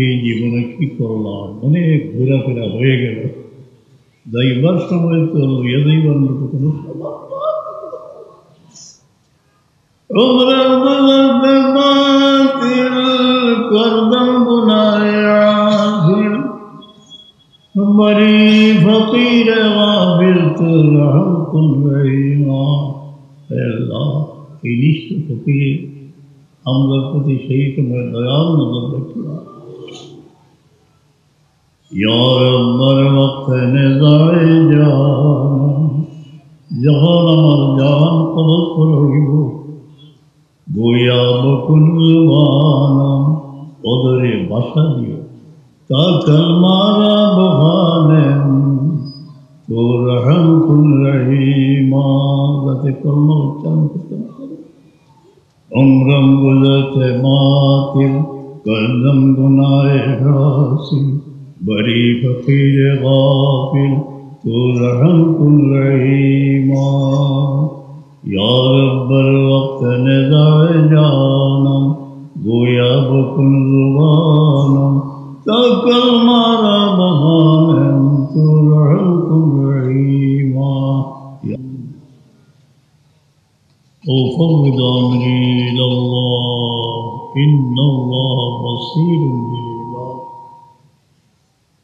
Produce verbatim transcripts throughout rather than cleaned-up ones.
এই জীবনে কি করলাম, অনেক ঘোরাফেরা হয়ে গেল, যাইবার সময় তো লইয়া যাইবার মতো কোনো সামান নাই। عمر گزرتے باطل، کردم گناہ عاجل، بڑی فقیر غافل، تو رحم کن رحیما۔ اے আল্লাহ, এই নিঃস্ব ফকির আমরার প্রতি সেই সময় দয়ার নজর রাখিও। یا رب، در وقت نزاع جانم، যখন আমার জান কবজ করা হইব, گویا بکن زبانم، অদরে ভাষা দিও, تا کلمہ را بخوانم، تو رحم کن رحیما، যাতে কলমা উচ্চারণ করতে না পারি। عمرم گزرتے باطل، کردم گناہ عاصی، بڑی فقیر غافل، تو رحم کن رحیما۔ یا رب، در وقت نزاع جانم، گویا بکن زبانم، تا کلمہ را بخوانم، تو رحم کن رحیما۔ یا أفوض أمري إلى الله، إن الله بصير بالعباد।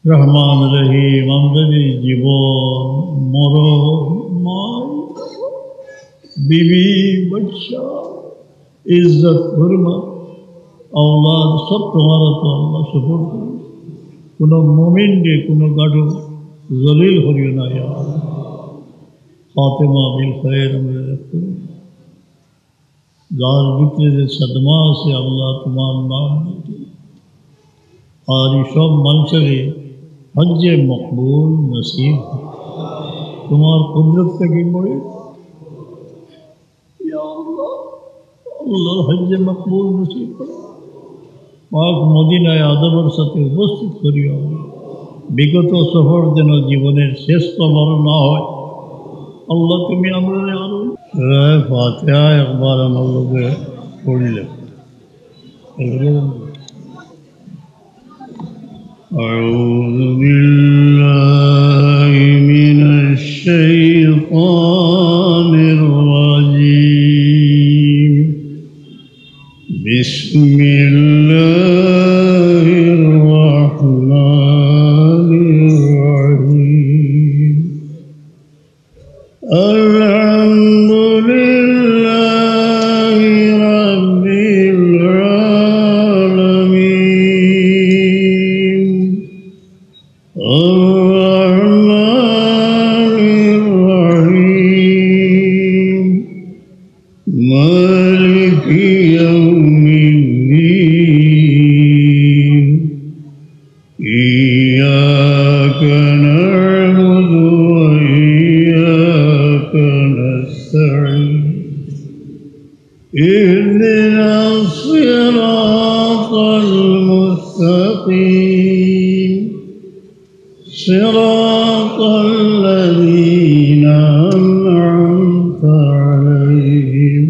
রহমান রহিম, আমরার জীবন, মরণ, মা, বিবি, বাচ্চা, ইজ্জত, হুরমত, আওলাদ সব তোমার আতো আল্লাহ সুপুর্দ করি। কোনো মুমিনরে কোনো গাডো জলিল করিও না, ইয়া আল্লাহ। খাতেমা বিল খায়ের আমরা রাখো। যার ভিতরে যে সদমা আছে, আল্লাহ তোমার নাম নিয়ে। আর এই সব মানুষের হজ্জে মকবুল নসিব, তোমার কুদরত থাকি মরে। ইয়া আল্লাহ, আল্লাহর হজ্জে মকবুল নসিব করো। পাক মদিনায় আদবের সাথে উপস্থিত করিও। বিগত সফর যেন জীবনের শেষ সফর না হয়। আল্লাহ, তুমি আমরারে আরো সুরা ফাতিহা একবার আমার লগে পড়িলে। أعوذ بالله من الشيطان الرجيم. بسم الله الرحمن الرحيم. الحمد لله رب العالمين. الرحمن الرحيم. مالك يوم الدين. إياك نعبد وإياك نستعين. اهدنا الصراط المستقيم. صراط الذين أنعمت عليهم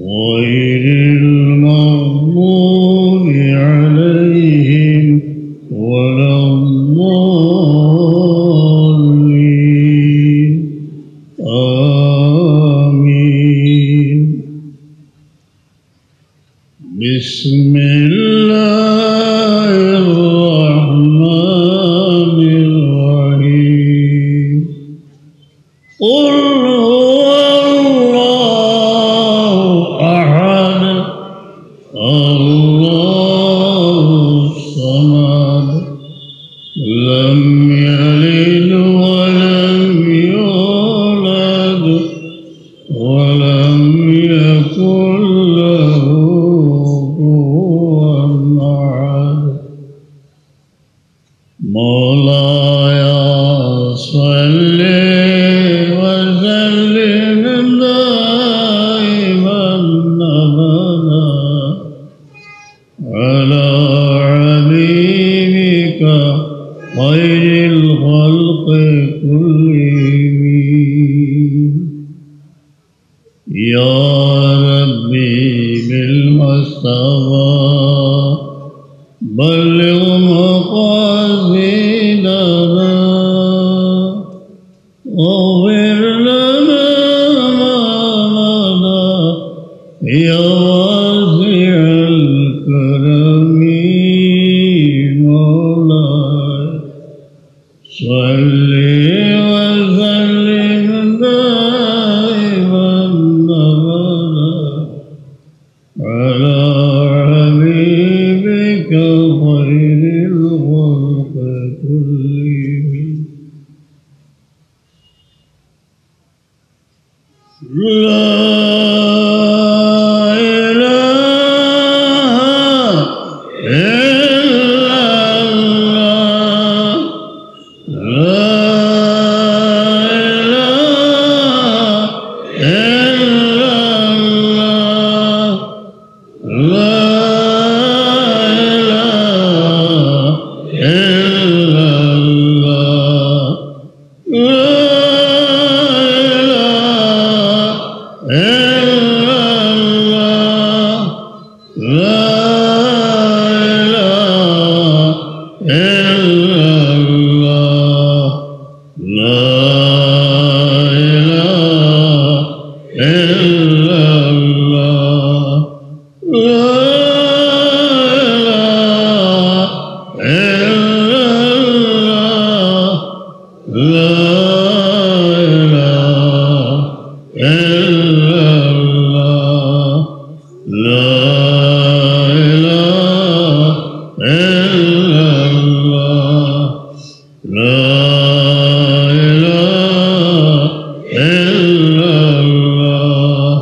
غير المغضوب عليهم ولا الضالين. آمين. بسم الله الرحمن الرحيم. قل هو الله أحد، الله الصمد، لم يلد ولم يولد، ولم يكن له كفوا أحد. مولاي صل وسلم دائما أبدا على حبيبك خير الخلق كلهم. يا ربي بالمصطفى بلغ مقاصدنا واغفر لنا ما مضى يا واسع الكرم مولاي. صل وسلم دائما أبدا على حبيبك خير الخلق كلهم. لا إله إلا الله. لا إله إلا الله. لا إله إلا الله. لا إله إلا الله. لا إله إلا الله. لا إله إلا الله. لا إله إلا الله. لا إله إلا الله. لا إله إلا الله. لا إله إلا الله. لا إله إلا الله.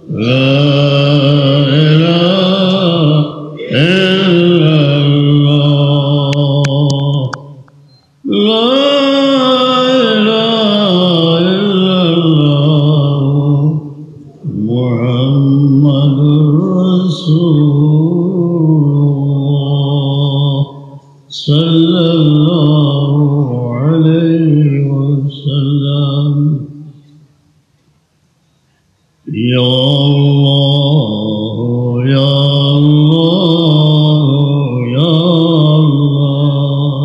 لا إله إلا الله. لا إله إلا الله محمد رسول الله صلى الله عليه وسلم. يا الله، يا الله، يا الله،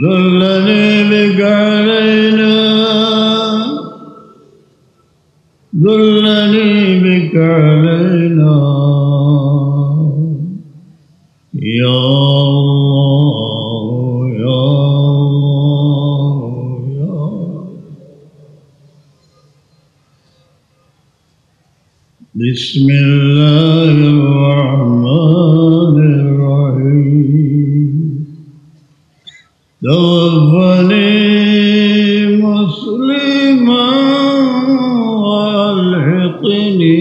دلني بك علينا، دلني بك علينا. يا الله، يا الله، يا الله. بسم الله الرحمن الرحيم. توفني مسلما وألحقني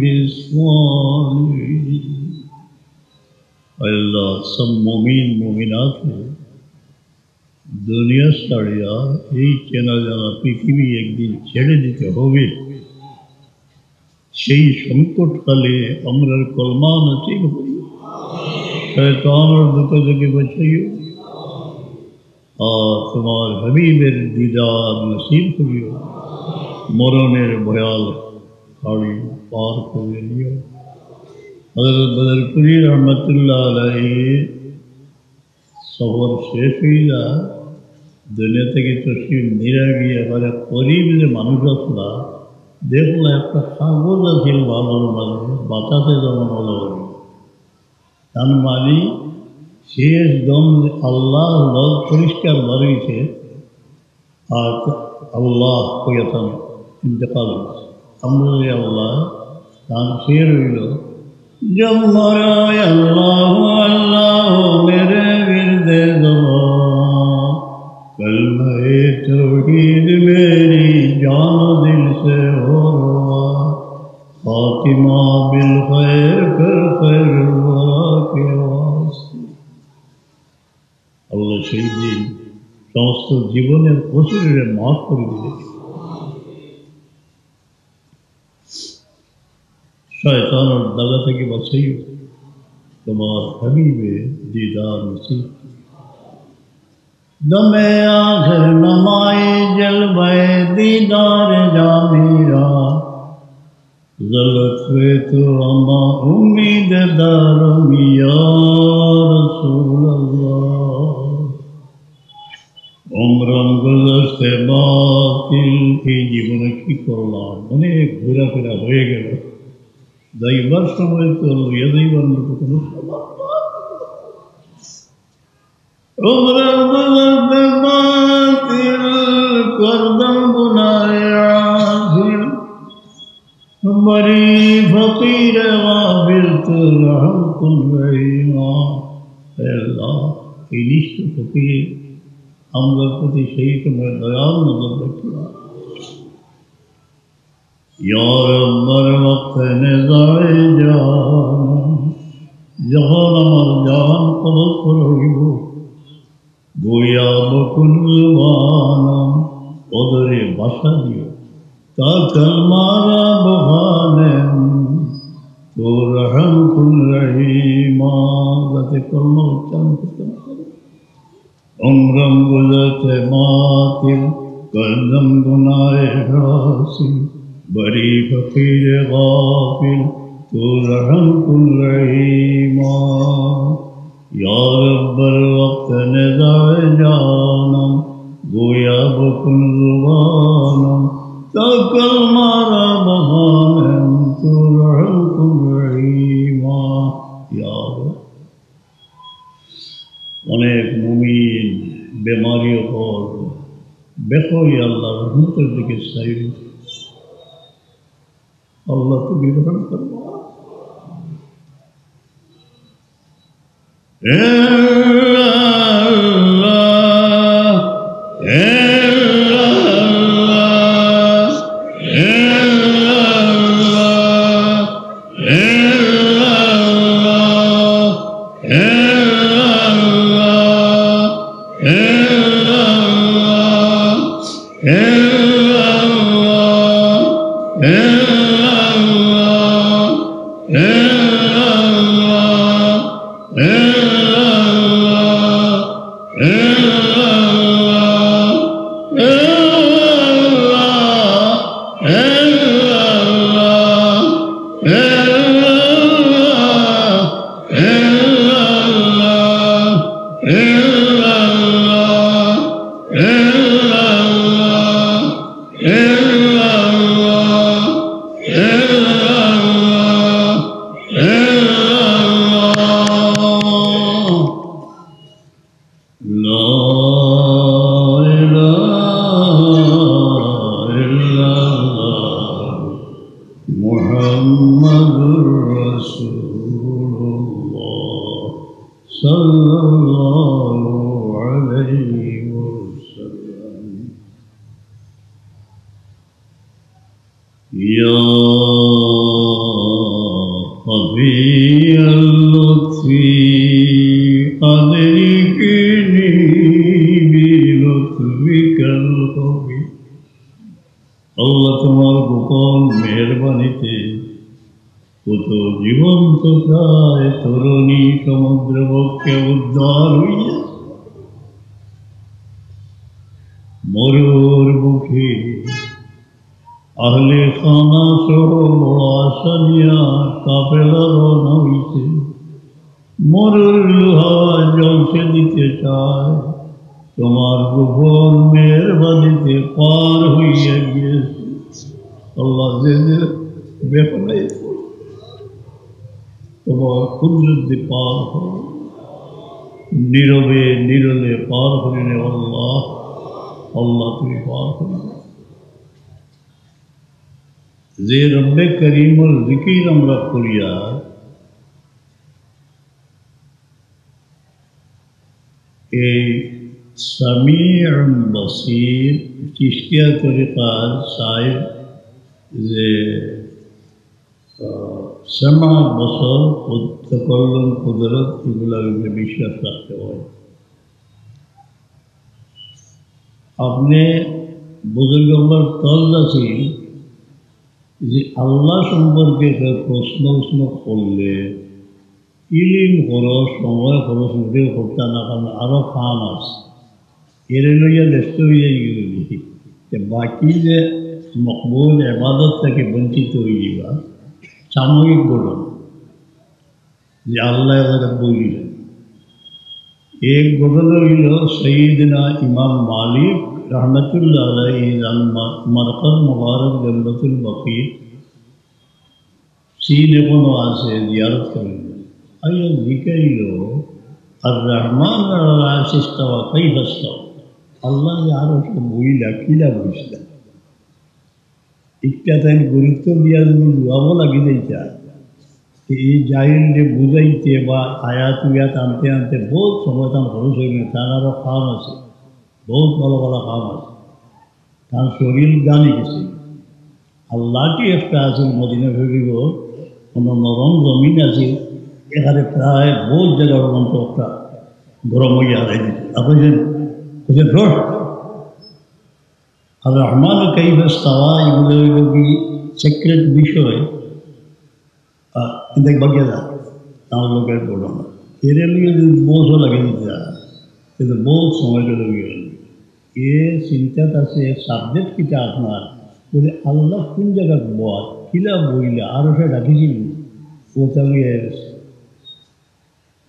بالصالحين. আল্লাহ, সব মুমিন মুমিনাতরে দুনিয়া ছাড়িয়া এই চেনা জানা পৃথিবী একদিন ছেড়ে দিতে হবে। সেই সংকটকালে আমরার কলমা নসিব করিও, শয়তানর ধোকা থাকি বাঁচাইও, আর তোমার হাবিবের দিদার নসিব করিও। মরণের ভয়াল ঘড়ি পার করে নিও। হযরত বদরপুরী রহমতুল্লাহ আলাইহি সফর শেষ অইয়া দুনিয়া থাকি তশরিফ নিয়া গিয়া এবারে করিব যে মানুষ আছলা, দেখলা একটা কাগজ আছিল ওয়ালর মাঝে, বাতাসে যেমন ওলাউলি। তার মানে শেষ দম আল্লাহর লগ পরিষ্কার বার অইছে, আর আল্লাহ কইয়া তান ইন্তেকাল অইছে। আমরা যে আল্লাহ, তান শের অইল, "جب مرا اللہ اللہ میرے ورد زباں، کلمہ توحید میری جان و دل سے ہو روا، خاتمہ بالخیر کر خیر الورا کے واسطے۔" আল্লাহ সেই দিন সমস্ত জীবনের কসুররে মাফ করে দিবে। শয়তানর দাগা থাকি বাঁচাইও, তোমার হাবিবে দিদার নসিব। دم آخر نمای جلوہ دیدار جامی را، ز لطف تو ہما امید دارم یا رسول اللہ۔ عمرم گذشته باطل، এই জীবনে কি করলাম, অনেক ঘোরাফেরা হয়ে গেল, যাইবার সময় তো লইয়া যাইবার মতো কোনো সামান নাই। عمرم گذشته باطل، کردم گناه عاجل، بڑی فقیر غافل، تو رحم کن رحیما۔ اے আল্লাহ, এই নিঃস্ব ফকির আমরার প্রতি সেই সময় দয়াল নজর রাখিও। یا رب، در وقت نزاع جانم، যখন আমার জান কবজ করা হইব, گویا بکن زبانم، ওদেরে ভাষা দিও, تا کلمہ را بخوانم، تو رحم کن رحیما، যাতে কলমা উচ্চারণ করতে না পারে। عمرم گذشته باطل، کردم گناه عاجل، بڑی فقیر غافل، تو رحم کن رحیما۔ یا رب، در وقت نزاع جانم، گویا بکن زبانم، تا کلمہ را بخوانم، تو رحم کن رحیما۔ یا رب، অনেক মুমিন বেমারি অকল, বেখই আল্লাহ রহমতের দিকে চাইল। আল্লাহ তুমি রহম করবা। لا إله إلا الله محمد رسول الله صلى الله عليه وسلم. يا قوي اللطف أدركني بلطفك القوي. আল্লাহ, তোমার গোপন মেহেরবানিতে কত জীবন্ত প্রায় তরুণী সমুদ্র বক্ষে উদ্ধার হইয়া মরুর বুকে আহলে খানা সহ বড় আশা নিয়া কাফেলা রওনা হইছে। মরুর লুহা ঝলসে দিতে চায়, তোমার গোপন মেহেরবানিতে পার হইয়া গিয়েছে। আল্লাহ, যে যে বেপনায় পড়ে, তোমার কুদরত দিয়ে পার হয়, নীরবে নীরবে পার করে নেও আল্লাহ। আল্লাহ, তুমি পার করে নেও। যে রব্বে করিমর জিকির আমরা করিয়া এই সামিউন বাসির চিশতিয়া তরিকার সাহেব যে, আহ, সামা, বসর, কুদ-, তাকাল্লুম, কুদরত, এগুলা উপরে বিশ্বাস রাখতে হয়। আপনি বুজুর্গ অকলর তর্জ আছে যে আল্লাহ সম্পর্কে কেউ প্রশ্ন উশ্ন করলে ইলিম খরচ, সময় খরচ, মোটেও করতা না, কারণ আরো কাম আছে। এরে লইয়া ব্যস্ত অইয়া গেলি। তে বাকি যে মকবুল ইবাদত থাকি বঞ্চিত অইযিবা, সাময়িক ঘটনা। যে আল্লাহ এবারে বলি। এক ঘটনা অইল সৈয়দনা ইমাম মালিক রহমতুল্লাহ আলাইহি, যান মা-, মারকাজ মুবারক জন্নতুল বাকি, চীন এখনো আছে, জিয়ারত করেন। আইয়া জিকাইল, "আর রহমান আলাল আরশি ইস্তাওয়া, কাইফা ইস্তাওয়া?" আল্লাহ যে আরশো বইলা, কিলা বইছলা? একটা তাইন গুরুত্ব দিয়া যদি জুয়াবও লাগি যাইতা, তো এই জাহিলরে বুঝাইতে বা আয়াত উয়াত আনতে আনতে বহুত সময় তান খরচ অইল, তান আরো কাম আছে, বহুত ভালা ভালা কাম আছে। তান শরীর গানি গেছে। আল্লাহটি একটা আছে মদিনা শরীফ, কোনো নরম জমিন আছে, এখানে প্রায় বহুত জায়গা পর্যন্ত একটা গরম অইয়া হারাই দিছে। আপনি যে, বুঝলেন, "ধর।" আর রহমান কাইফা ইস্তাওয়া, এগুলো হইল কি সিক্রেট বিষয়। আহ, দেখবা গিয়া যা, আমার লোকের বলো না। এর লিগে যদি বসও লাগে দিতে যায়, কিন্তু বহুত সময় গেল গিয়ে। এ চিন্তাত আছে, সাবজেক্ট কিতা আপনার? বলে, "আল্লাহ কোন জায়গায় বর? কিলা বইলা? আরো সে ডাকিছিল?" ও চালিয়ে গেছে।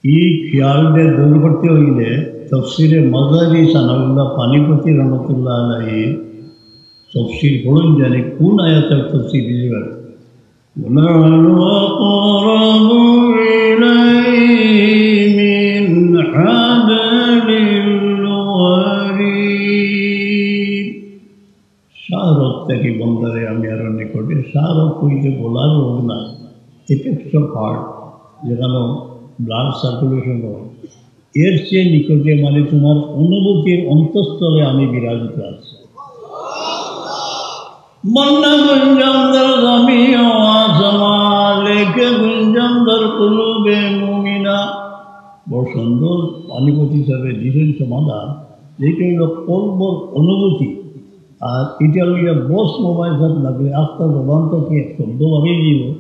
এই খেয়ালটা দূর করতে হইলে তফসিরে মাজারি সানাউল্লাহ পানিপতি রহমতুল্লাহ আলাইহি তফসির পড়ুন, জানি কোন আয়াতের তফসির দিতে পারে। "ونحن أقرب إليه من حبل الوريد।" শাহরগ থাকি বন্দারে আমি আরো নিকটে। শাহরগ হইতে গলার রোগ নাই, এপেক্স অফ হার্ট, যেখানে ব্লাড সার্কুলেশন হয়, এর চেয়ে নিকটে, মানে তোমার অনুভূতির অন্তঃস্থলে আমি বিরাজিত আছি। বন্না গুঞ্জাম দর জমি ও আসমান, লেকে গুঞ্জাম দর কুলুবে মুমিনা। বড় সুন্দর পানিপতি সাহেবের ডিজাইন সমাধান, যেটা হইল কলবর অনুভূতি। আর এটা লইয়া বস মোবাইল সাথে লাগলে আপনার জবান থেকে এক শব্দ বাড়িয়ে দিব,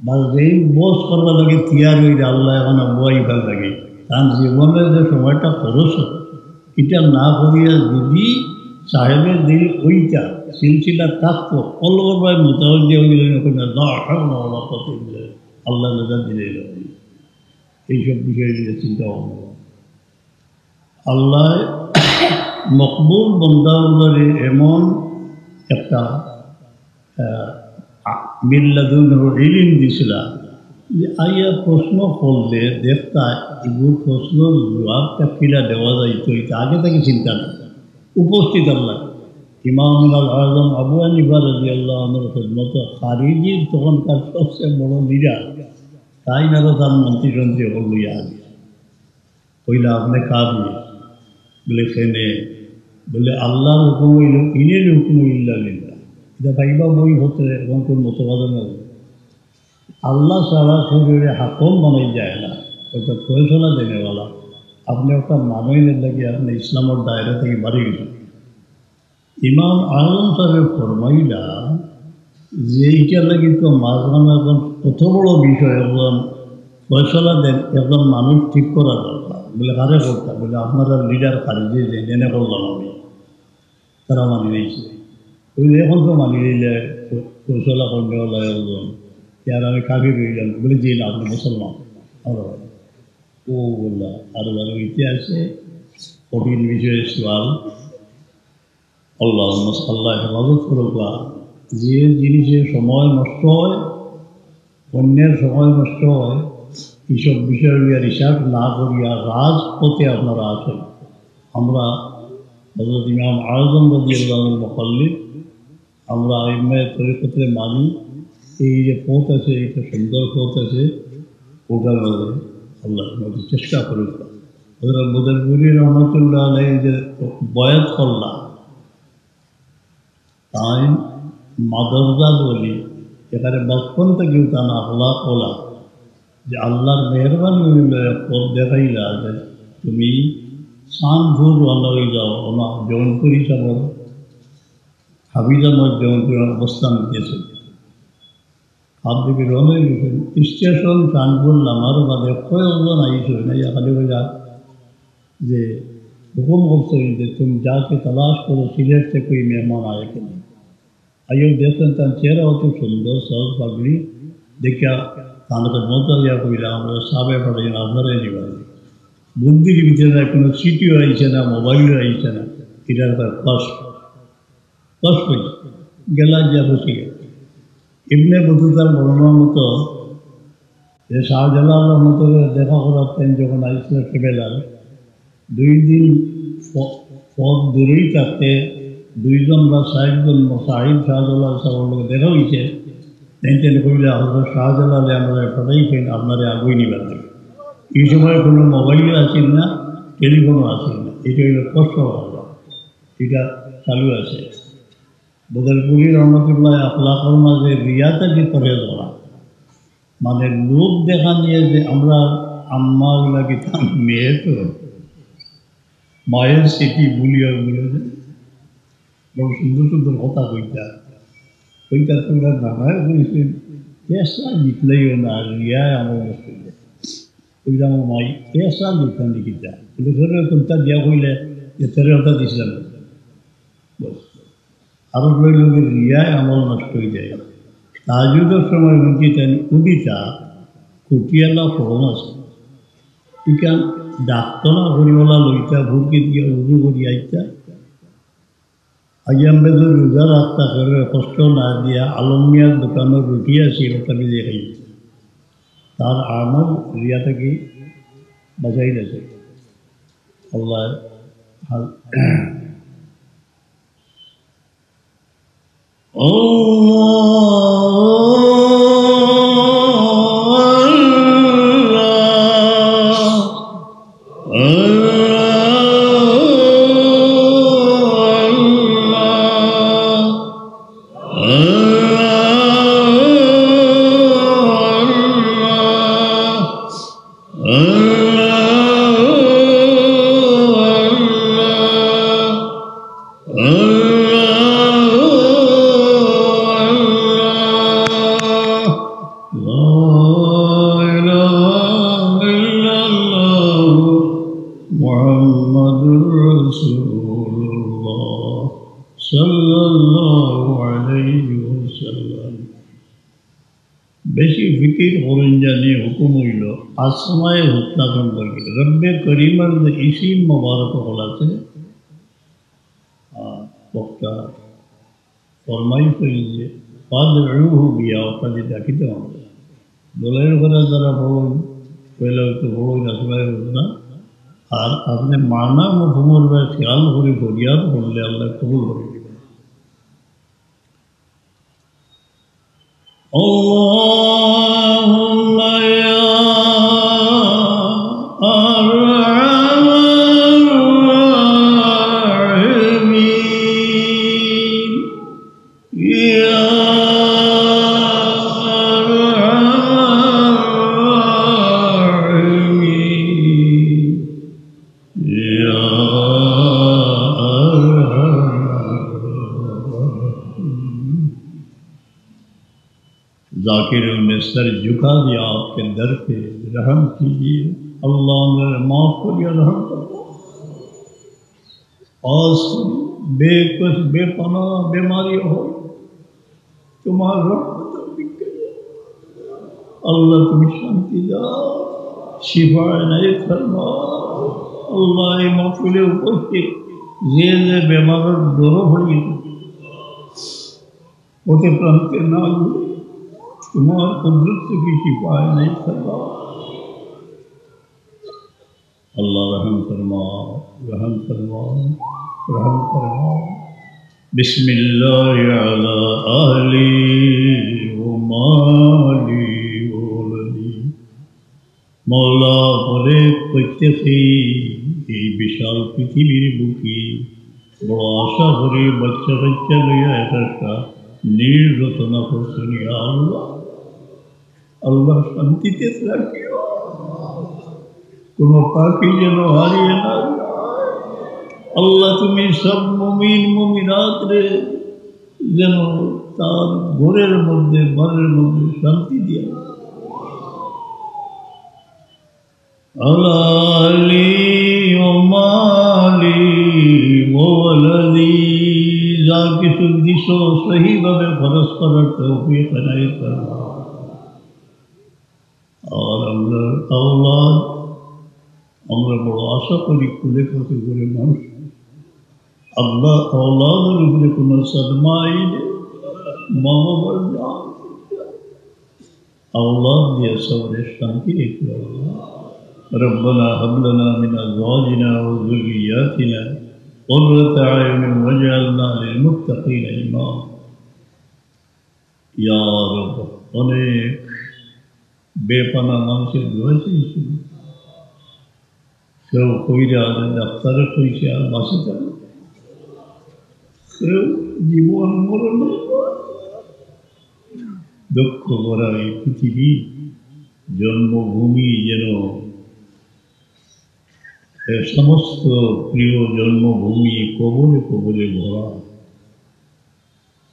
বা যেই বস করবার লাগে তৈয়ার হইলে আল্লাহ এখন আগুয়াই ফেল লাগে। তার জীবনের যে সময়টা খরচ হয়, এটা না করিয়া যদি সাহেবের দিল ওইটা সিলসিলা থাকতো, কলবর ভাই মোতাবজ্জে হইলেন ওখানে, লা হাওলা ওয়ালা কুওয়াতা ইল্লা বিল্লাহ, আল্লাহ নজর দিলে। এইসব বিষয় নিয়ে চিন্তা ভাবনা। আল্লাহ মকবুল বন্দাগুলোরে এমন একটা, আহ, মিল্লাদুন ইলিম দিছিলা যে আইয়া প্রশ্ন করলে দেখতা এগুলো প্রশ্নর জবাবটা কিলা দেওয়া যাইতো, এটা আগে থেকে চিন্তা না। উপস্থিত আল্লাহ ইমাম আল আজম আবু হানিফা রাদিয়াল্লাহু আনহুর খেদমত খারিজির তখনকার সবচেয়ে বড় লিডার, তাই না তো তার মন্ত্রী টন্ত্রী হল লইয়া আগে। কইলা, "আপনি কাফির।" বলে, "কেনে?" বলে, "আল্লাহর হুকুম হইল, ইনিল হুকুম ইল্লা লিল্লাহ।" এটা পাইবা বই হতে এবং কোন মতবাদ না। আল্লাহ ছাড়া কেউরে হাকম বানাই যায় না, ওটা ফয়সলা দেনেওয়ালা। আপনি ওটা মানইন লাগে, আপনি ইসলামের দায়রা থেকে বাড়ি গেছেন। ইমাম আজম সাহেব ফরমাইলা যে এইটার লাগি তো মাঝখানে এখন কত বড় বিষয়, একজন ফয়সলা দেন, একজন মানুষ ঠিক করা দরকার। বলে, "কারে করতা?" বলে, "আপনারা লিডার খারিজি যে জেনে করলাম আমি, তারা মানি নিয়েছে।" ওই যে এখন তো মানি নিলে ফয়সলা করনেওয়ালা একজন, আর আমি কাফির হইলাম। বলে, "জি না, আপনি মুসলমান।" আমরা ও বললা, আর বড় ইতিহাসে কঠিন বিষয়ে সওয়াল। আল্লাহ, আল্লাহ হেফাজত করুক। যে জিনিসে সময় নষ্ট হয়, অন্যের সময় নষ্ট হয়, এইসব বিষয় নিয়ে রিসার্চ না করিয়া রাজপথে আপনারা আছেন। আমরা হযরত ইমাম আজম রাদিয়াল্লাহু আনহুর মুকাল্লিদ, আমরা আইম্মায়ে তরিকতরে মানি, এই যে পথ আছে, এটা সুন্দর পথ আছে, ওটার মধ্যে আল্লাহ আমাদের চেষ্টা করুক। হযরত বদরপুরি রহমতুল্লাহ আলাইহি যে বয়াত করলা, তাই মাদ্রাসা বলি, এখানে বাচপন থাকি তান আখলাক ওলা, যে আল্লাহর মেহেরবানি হইল, এক পথ দেখাইলা যে তুমি চাঁদপুর রওনা হয়ে যাও, ওনা জৌনপুর হিসাবে হাফিজার মধ্যে জৌনপুর অবস্থান দিয়েছে। হাফিজ রওনা হয়ে গেছেন। স্টেশন চাঁদপুর লামার বাদে কয়েকজন আইসে না, ইয়া খালি বইলা যে হুকুম করছইন যে, "তুমি যাকে তালাশ করো, সিলেট থেকে ওই মেহমান আয় এখানে।" আইয়া দেখছইন তার চেহারা অত সুন্দর, সহজ পাগড়ি, দেখিয়া তার খেদমত আইয়া কইলা, "আমরা সাবে পাঠাইন, আপনারাই নিবা।" বুদ্ধির ভিতরে না, কোনো চিঠিও আইছে না, মোবাইলও আইছে না, এটা একটা কষ্ট। কষ্ট হইল। গেলা গিয়া বসে গেল। ইবনে বতুতার বর্ণনা মতো যে শাহজালাল রহমতুল্লাহ দেখা করার টাইম যখন আইসিল কেবেলার, দুই দিন ফ-, পথ দূরেই থাকতে দুইজন বা চারজন মুসাহিব শাহজালাল সাহেবের লগে দেখা হইছে। তেন তেন কইলে, "হযরত শাহজালালে আমরা পাঠাইছেন আপনারে আগুই নিবার লাগি।" এই সময় কোনো মোবাইলও আছিল না, টেলিফোনও আছিল না। এটা হইল কষ্ট অবস্থা, এটা চালু আছে। বদরপুরি রহমতুল্লাহ আখলাকর মাঝে রিয়া থাকি পরহেজ করা, মানে লোক দেখা নিয়ে যে আমরা আম্মা ওগুলা কি তার মেয়ে তো মায়ের স্মৃতি ভুলিয়া ভুলে যে বড় সুন্দর সুন্দর কথা কইতা কইতা তোমরা নানায় কইছে, "পেশা জিতলেইও না, রিয়ায় আমার নষ্ট হয়ে যায়।" কইলাম, "ও মাই, পেশা জিততাম নি কিতা?" বলে, "ফের কোনটা দিয়া কইলে যে তেরো হাজার দিছিলাম।" বস। আরো কই লোকের রিয়ায় আমল নষ্ট হয়ে যায়। তাহাজ্জুদের সময় হুনছি তাই উদিতা কুটিয়ালা ফরম আছে। ইখান ডাক্তরা করিওয়ালা লইতা, ভুরকে দিয়া উজু করি আইতা। আইয়াম বেদর রোজা রাখতা করে কষ্ট না দিয়া আলম মিয়ার দোকানের রুটি আছে, ওটা দিয়ে খাইতা। তার আমল রিয়া থেকে বাঁচাই রাখে। আল্লাহ হাল-, আল্লাহ, আল্লাহ, আল্লাহ, আল্লাহ, আল্লাহ। আল্লাহ, আল্লাহ, আল্লাহ, আল্লাহ। লা ইলাহা ইল্লাল্লাহু মুহাম্মাদুর রাসূলুল্লাহ সাল্লাল্লাহু আলাইহি ওয়াসাল্লাম। বেশি ফিকির করইন জানি হুকুম হইল, আসমায়ে হুসনা সম্পর্কে। রব্বে করিমর যে ইসিম মোবারক হল আছে, আহ, বক্তা ফরমাইছেন যে, "ফাদউহু বিহা", ওটা দিয়ে ডাকিতে হবে। দলের করে যারা পড়ুন, পয়লা হইতে পড়ুন আসমায়ে হুসনা। আর আপনি মানা মফহুমর ভাই খেয়াল করে ফরিয়াদ করলে আল্লাহ কবুল করে দিবেন। اللهم يا أرحم الراحمين، يا أرحم الراحمين. يا أرحم الراحمين। ذاکروں نے سر جھکا دیا آپ کے در پہ، رحم کیجیے۔ আল্লাহ, আমরা মাফ করিয়া রহম করো। আজ বেকস, বেপানা বেমারি হয়, তোমার রহমতের ভিক্ষা। আল্লাহ, তুমি শান্তি দাও, শিফা এনায়েত ফরমাও। আল্লাহ, এই মাহফিলে উপস্থিত যে যে বেমারের ডর হয়ে গেছে, পথে প্রান্তে না ঘুরে তোমার কুদরত থেকে শিফা এনায়েত ফরমাও। আল্লাহ রহম ফরমাও, রহম ফরমাও, রহম ফরমাও। بسم الله على أهلي ومالي وولدي। মওলা, প্রত্যেকেই এই বিশাল পৃথিবীর বুকে বড় আশা করে বাচ্চা কাচ্চা লইয়া এক একটা নির্যাতনা করছেন, ইয়া আল্লাহ। আল্লাহ শান্তিতে রাখিও, কোনো পাখি যেন হারিয়ে না যায়। আল্লাহ, তুমি সব মুমিন মুমিনাতরে যেন তার ঘরের মধ্যে, ঘরের মধ্যে শান্তি দিয়া। على أهلي ومالي সহিভাবে খরচ করার তৌফিক এনায়েত ফরমাও। আর আমরার আওলাদ, আমরা বড় আশা করি কুলে কাঁধে করে মানুষ। আল্লাহ, আওলাদের উপরে কোনো সদমা আইলে মা বাবার জান, আওলাদ দিয়া সবরে শান্তি রেখো আল্লাহ। ربنا هب لنا من أزواجنا وذرياتنا قرة أعين واجعلنا للمتقين إماما। ইয়া রব, অনেক বেপানা মানুষের দোয়া চাইছি। কেউ কইরা ডাক্তারে কইছে আর বাঁচিতা না। কেউ জীবন মরণ দুঃখ ভরা এই পৃথিবী, জন্মভূমি যেন এ সমস্ত প্রিয় জন্মভূমি কবরে কবরে ভরা।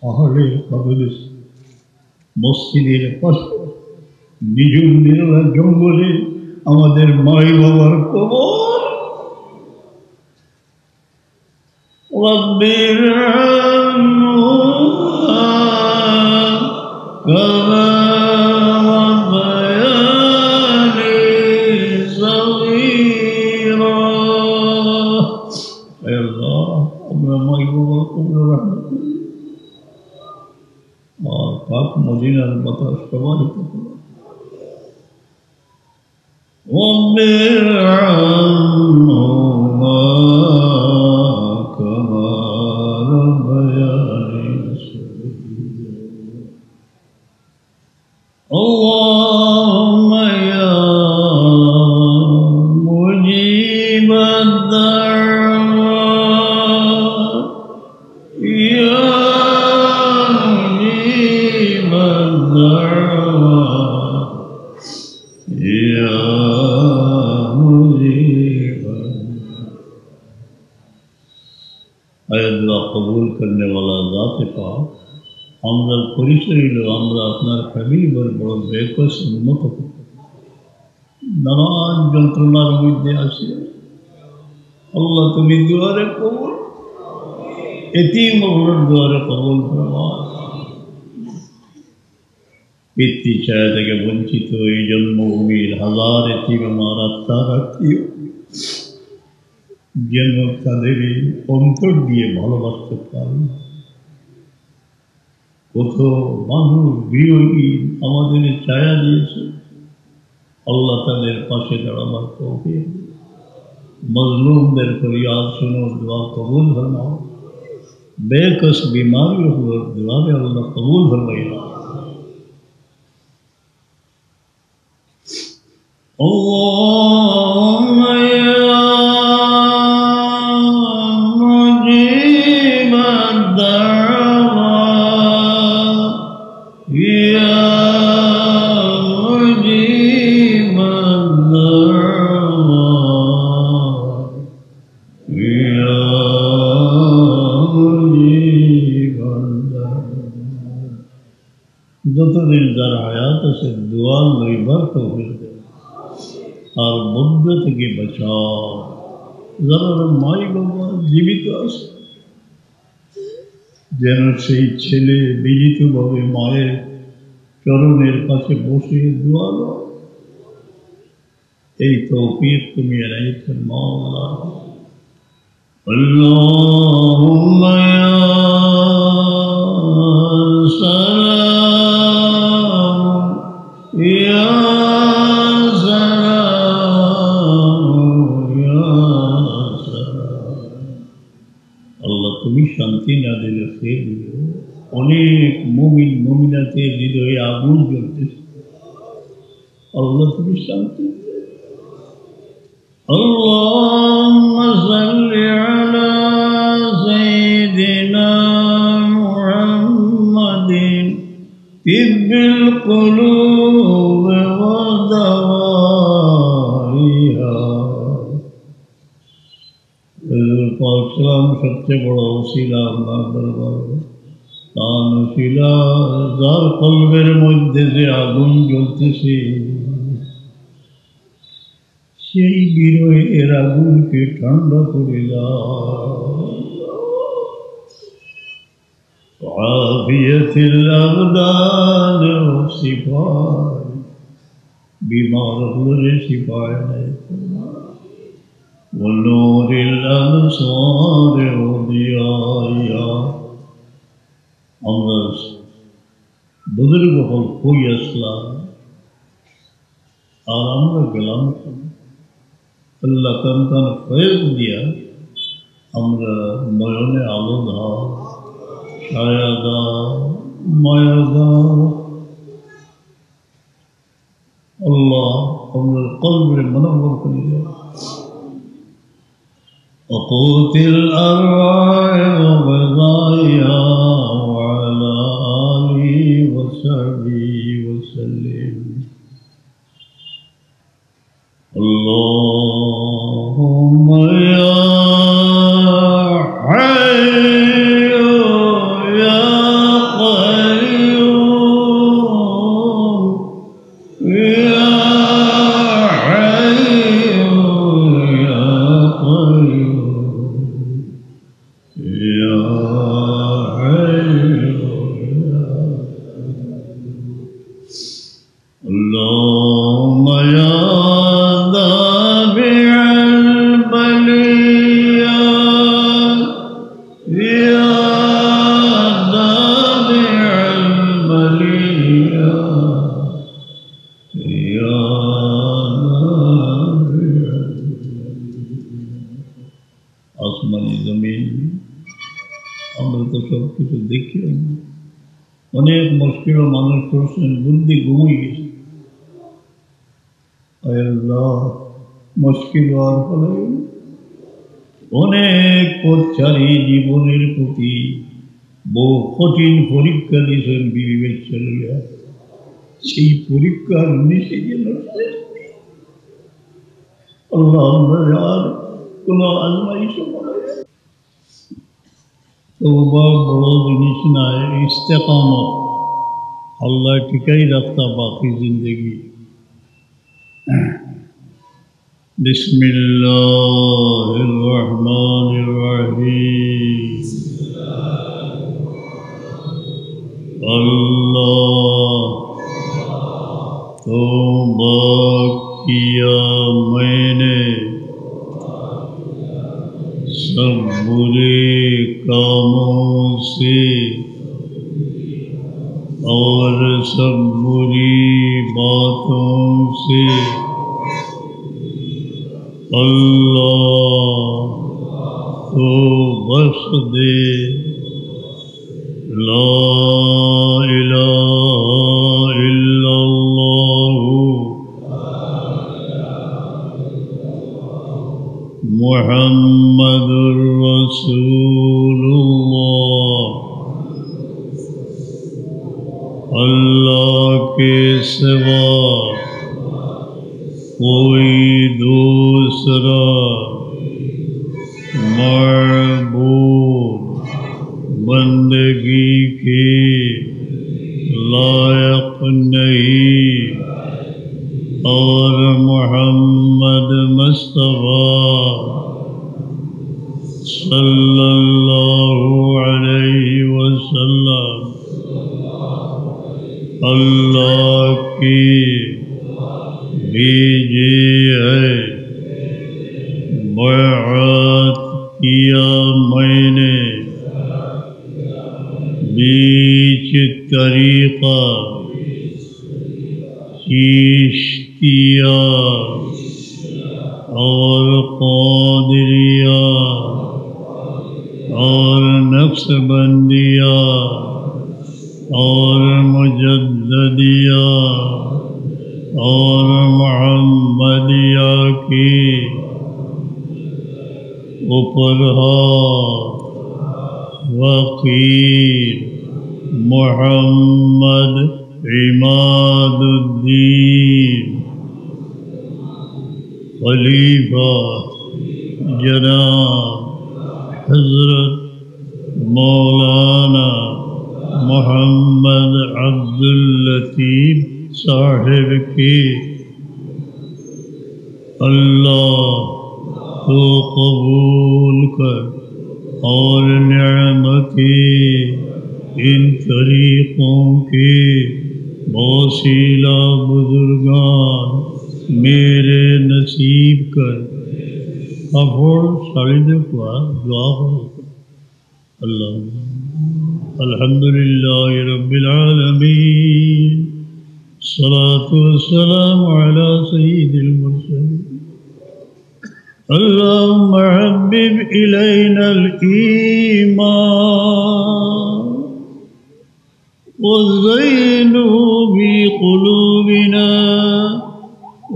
পাহাড়ের পাদদেশে, মসজিদের পাশে, নিঝুম নিরলা জঙ্গলে আমাদের মাই বাবার কবর। رب ارحمهما كما ربياني صغيرا। আয় আল্লাহ, আমরা মাই বাবার কবরে রহমত করি। আর পাক মদিনার বাতাস প্রবাহিত করো। رب ارحمهما كما ربياني صغيرا। اللهم يا مجيب الدعوات، يا مجيب الدعوات، يا مجيب الدعوات। আয় দোয়া কবুল করনেওয়ালা জাতে পাক, আমরার পরিচয় অইলো আমরা আপনার হাবিবর বড় বেকস উম্মত। নানান যন্ত্রণার মধ্যে আছি। আল্লাহ, তুমি দুয়ারে কবুল, এতিম অকলর দুয়ারে কবুল ফরমাও। পিতৃ ছায়া থেকে বঞ্চিত এই জন্মভূমির হাজার এতিম আমার আত্মার আত্মীয়, যেন তাদের এই অন্তর দিয়ে ভালোবাসতে পারি। কত মানুষ গৃহহীন আমাদের ছায়া দিয়েছে। আল্লাহ তাদের পাশে দাঁড়াবার তৌফিক দিন। মজলুমদের ফরিয়াদ শুনো, দোয়া কবুল ফরমাও। বেকস বিমারি অকলর দোয়ারে আল্লাহ কবুল ফরমাইও। اللهم يا مجيب الدعوات، يا مجيب الدعوات، يا مجيب الدعوات। যতদিন যার হায়াত আছে দোয়া লইবার তৌফিক দেও, আর বদ্ধ থেকে বাঁচাও। যারা মাই বাবা জীবিত আছে, যেন সেই ছেলে মিলিতভাবে মায়ের চরণের কাছে বসে দোয়া লয়। এই তৌফিক তুমি এনায়েত ফরমাও আল্লাহ। اللهم يا سلام، يا سلام، يا سلام। আল্লাহ, তুমি শান্তি না দিলে কে দিবে? অনেক মুমিন মুমিনাতের হৃদয়ে আগুন জ্বলতেছে। আল্লাহ, তুমি শান্তি দিও। اللهم صل على سيدنا محمد طب القلوب ودوائها। হুজুর পাক সাল্লাম সবচেয়ে বড় উসিলা আপনার দরবারে। তান উসিলা, যার কলবের মধ্যে যে আগুন জ্বলতেছে, সেই বিরহের আগুনকে ঠান্ডা করে দাও। وعافية الأبدان والشفاء، بیمار ہر شفا عنایت فرما، ونور الأبصار وضيائها۔ আমরা বুজুর্গ অকল কই আছলা, আর আমরা গেলাম কই? আল্লাহ তাআলা তান ফয়েজ দিয়া আমরা নয়নে আলো দাও, ছায়া দাও, মায়া দাও। আল্লাহ, আমরার কলবরে মুনাওয়ার করি দাও। وقوت الأرواح وغذائها وعلى آله وصحبه وسلم. اللهم يا حي يا قيوم، يا حي يا قيوم، يا حي يا قيوم. اللهم يا دافع البليات، يا دافع البليات، يا دافع البليات. আসমানি জমিন, আমরা তো সব কিছু দেখি না। অনেক মুশকিলো মানুষ পড়ছেন, বুদ্ধি ঘুমাই গেছে। আয় আল্লাহ, মুশকিল আর ফেলাইও না। অনেক পথচারী জীবনের প্রতি বহু কঠিন পরীক্ষা দিয়েছেন বিবি বাচ্চা লইয়া। সেই পরীক্ষার নিচে যেন আল্লাহ, আমরা আর কোনো আজমাইশও বানাই না। তওবা বড় জিনিস নায়, ইস্তেকামত। আল্লাহ টিকাই রাখতা বাকি জিন্দেগি। بسم الله الرحمن الرحيم. اللہ توبہ کیا میں نے سب برے کاموں سے اور سب بری باتوں سے۔ اللہ تو بخش دے۔ لا الہ الا اللہ محمد رسول اللہ۔ اللہ کے سوا کوئی دوسرا معبود بندگی کے لائق نہیں، اور محمد مصطفیٰ صلی اللہ علیہ وسلم اللہ کی بھیجی ہے۔ بیعت کیا میں نے بیچ طریقہ چشتیہ اور قادریہ اور نقشبندیہ اور مجددیہ اور محمدیہ کی اوپر ہا فقیر محمد عماد الدین خلیفہ جناب حضرت مولانا محمد عبداللطیف صاحب کی اللہ تو قبول کر اور نعمتی ان طریقوں کے وسیلہ بزرگان میرے نصیب کر۔ কাপড় শাড়ি দিয়ে পরা, দোয়া করো। আল্লাহ। الحمد لله رب العالمين، الصلاة والسلام على سيد المرسلين۔ اللهم حبب إلينا الإيمان وزينه في قلوبنا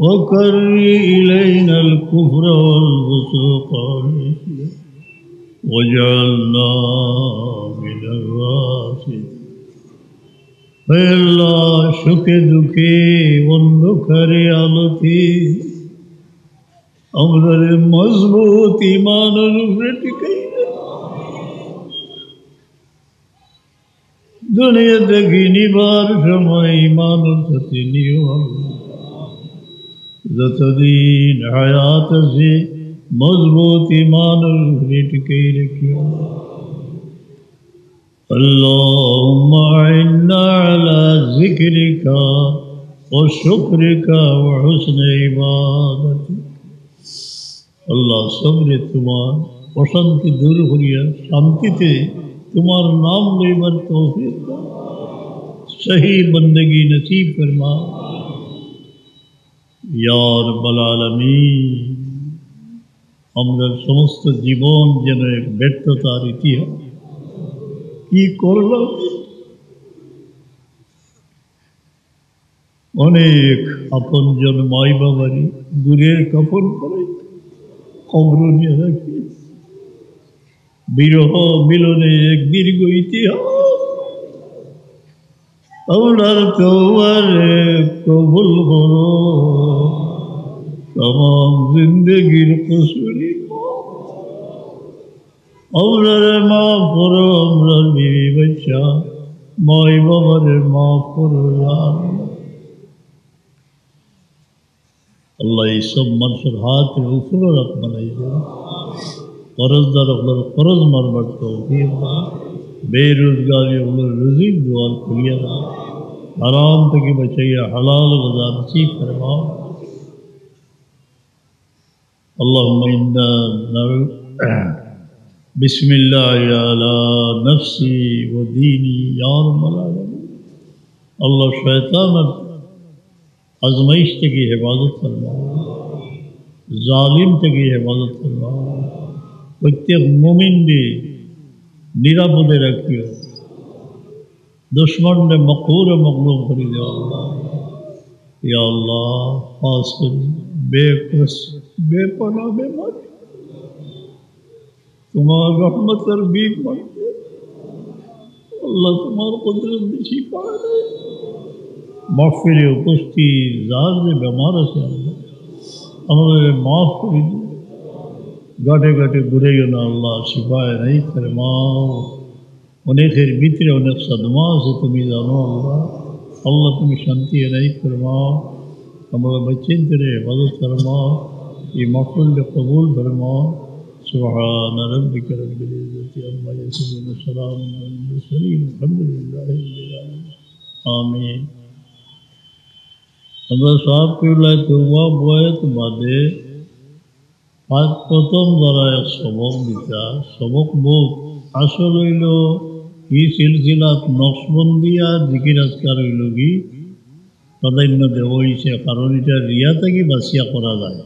وكره إلينا الكفر والفسوق والعصيان واجعلنا من الراشدين। হে আল্লাহ, সুখে দুঃখে অন্ধকারে আলোতে আমরারে মজবুত ইমানের উপরে টিকাই রাখো। দুনিয়া থাকি নিবার সময় ইমানের সাথে নিও আল্লাহ। যতদিন হায়াত আছে, মজবুত ইমানের উপরে টিকাই রাখিও আল্লাহ। اللهم أعنا على ذكرك وشكرك وحسن عبادتك। আল্লাহ, সবরে তোমার অশান্তি দূর করিয়া শান্তিতে তোমার নাম লইবার তৌফিক দাও, সহি বন্দেগি নসিব ফরমাও। ইয়া রাব্বাল আলামিন, আমরার সমস্ত জীবন যেন এক ব্যর্থতার ইতিহাস। কি করলাম? অনেক আপনজন মাই বাবারে দূরের কাফন পরাই কবরো নিয়া রাখি। বিরহ মিলনে এক দীর্ঘ ইতিহাস। আমরার তওবারে কবুল করো, তামাম জিন্দেগির কসুরি মাফ। আমরারে মাফ করো, আমরার বিবি বাচ্চা, মাই বাবারে মাফ করো, ইয়া আল্লাহ। আল্লাহ, এই সব মানুষের হাত উপরে রাখ বানাই দেন। কর্জদার অকলর কর্জ মারবার তৌফিক দাও। বেরোজগারি অকলর রুজির দুয়ার খুলিয়া দাও। হারাম থাকি বাঁচাইয়া হালাল রুজি নসিব ফরমাও। اللهم إنا نعوذ بسم الله على نفسي وديني يا رب العالمين। আল্লাহ, শয়তানের আজমাইশ থাকি হেফাজত ফরমাও, জালিম থাকি হেফাজত ফরমাও, প্রত্যেক মুমিনরে নিরাপদে রাখিও। দুশমনরে মকহুর ও মগলুব করি দেও আল্লাহ। ইয়া আল্লাহ, খাস করি বেকস, বেপনা, বেমারি, তোমার রহমতর ভীখ মাগি আল্লাহ, তোমার কুদরত বেশি পারে। মাহফিলে উপস্থিত যার যে বেমার আছে আল্লাহ, আমাদের মাফ করি দিও। ঘাটে ঘাটে ঘুরাইও না আল্লাহ, শিফা এনায়েত ফরমাও। অনেকের ভিতরে অনেক সদমা আছে, তুমি জানো আল্লাহ। আল্লাহ, তুমি শান্তি এনায়েত ফরমাও, আমরা বাচ্চাইন্তরে হেফাজত ফরমাও, এই মাহফিলরে কবুল ফরমাও। سبحان ربك رب العزة عما يصفون وسلام على المرسلين والحمد لله رب العالمين. آمين। আমরা সাহেব কিবলায় তওবা বয়াত বাদে আজ প্রথম যারা এক সবক দিতা, সবক বহুত আসল অইল, ই সিলসিলাত নকশবন্দিয়া জিকির আজকার অইল কি প্রাধান্য দেওয়া অইছে, কারণ ইটা রিয়া থাকি বাঁচিয়া করা যায়।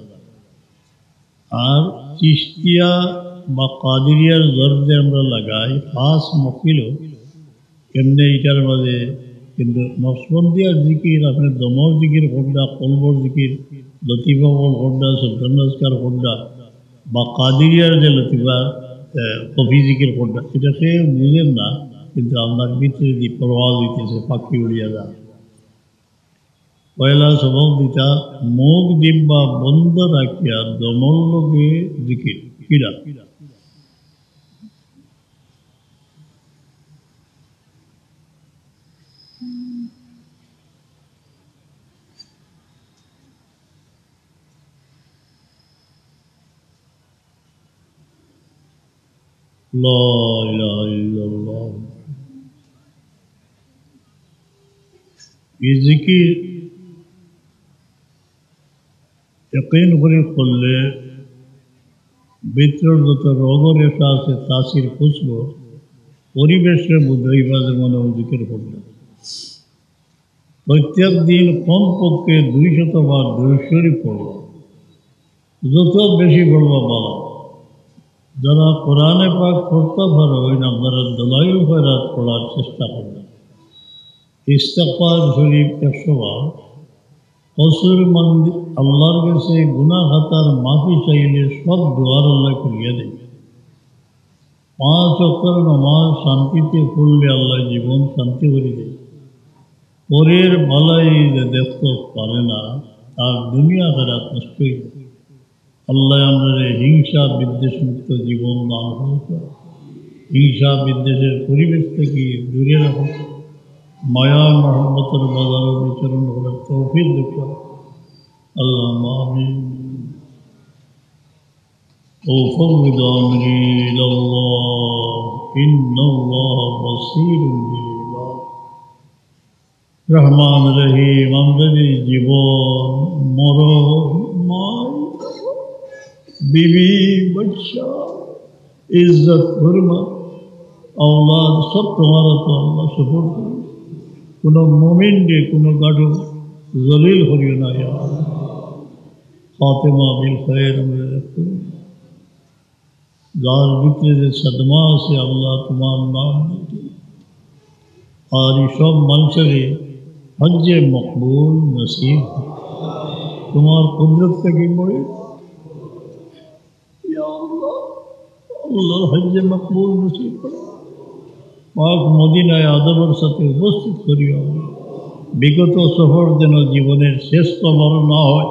আর চিশতিয়া বা কাদিরিয়ার জোর যে আমরা লাগাই, খাস মহফিলো এমনে ইটার মাঝে কিন্তু নকশবন্দিয়ার জিকির, আপনে দমর জিকির করলা, কলবর জিকির, লতিফা কল করলা, সুলতান আজকার করলা, বা কাদিরিয়ার যে লতিফা, এ, কফি জিকির করলা, ইটা কেউ বুঝের না, কিন্তু আপনার ভিতরে দি পরওয়াজ অইতেছে, পাখি উড়িয়া যায়। পয়লা সবক দিতা, মুখ জিব্বা বন্ধ রাখিয়া দমর লগে জিকির। কিলা? لا إله إلا الله. এই জিকির ইয়াকিন করি করলে ভিতরর যত রোগ রেশা আছে, তাসির খুশবু, পরিবেশরে বুঝাইবা যে মনে হয় জিকির করলে। প্রত্যেক দিন কমপক্ষে দুইশত বার দুরূদ শরীফ পড়ো। যত বেশি পড়বা ভালো। যারা কোরআনে পাক পড়তা পারো, ওই নাম্বারে দলাইল খয়রাত পড়ার চেষ্টা করবা। ইস্তেগফার শরীফ একশো বার। কসুর মন্দ আল্লাহর কাছে গুনাহ খাতার মাফি চাইলে সব দুয়ার আল্লাহ খুলিয়া দেয়। পাঁচ ওয়াক্তর নামাজ শান্তিতে পড়লে আল্লাহ জীবন শান্তি করি দেয়। পরের ভালাই যে দেখতে পারে না, তার দুনিয়া আখেরাত নষ্ট হয়ে যায়। আল্লাহ আমরারে হিংসা বিদ্বেষ মুক্ত জীবন দান করুক। হিংসা বিদ্বেষের পরিবেশ থেকে দূরে রাখুক। মায়া মহব্বতের বাজারে বিচরণ করার তৌফিক দেখ। আল্লাহুম্মা আমিন। أفوض أمري إلى الله، إن الله بصير بالعباد। রহমান রহিম, আমরার জীবন, মরণ, মাই, বিবি, বাচ্চা, ইজ্জত, হুরমত, আওলাদ সব তোমার তো আল্লাহ সুপুর্দ। কোনো মুমিনরে কোনো গাড়ো জলিল করিও না, ইয়া আল্লাহ। খাতেমা বিল খায়ের আমরা রাখো। যার ভিতরে যে সদমা আছে, আল্লাহ তোমার নাম নিয়ে, আর এই সব মানুষের হজ্জে মকবুল নসিব। তোমার কুদরত থেকে বড়, ইয়া আল্লাহ, আল্লাহর হজ্জে মকবুল নসিব করো। পাক মদিনায় আদবের সাথে উপস্থিত করিও। বিগত সফর যেন জীবনের শেষ সফর না হয়।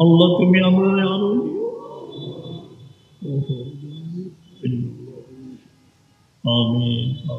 আল্লাহ, তুমি আমরারে আরো নিও। আমিন।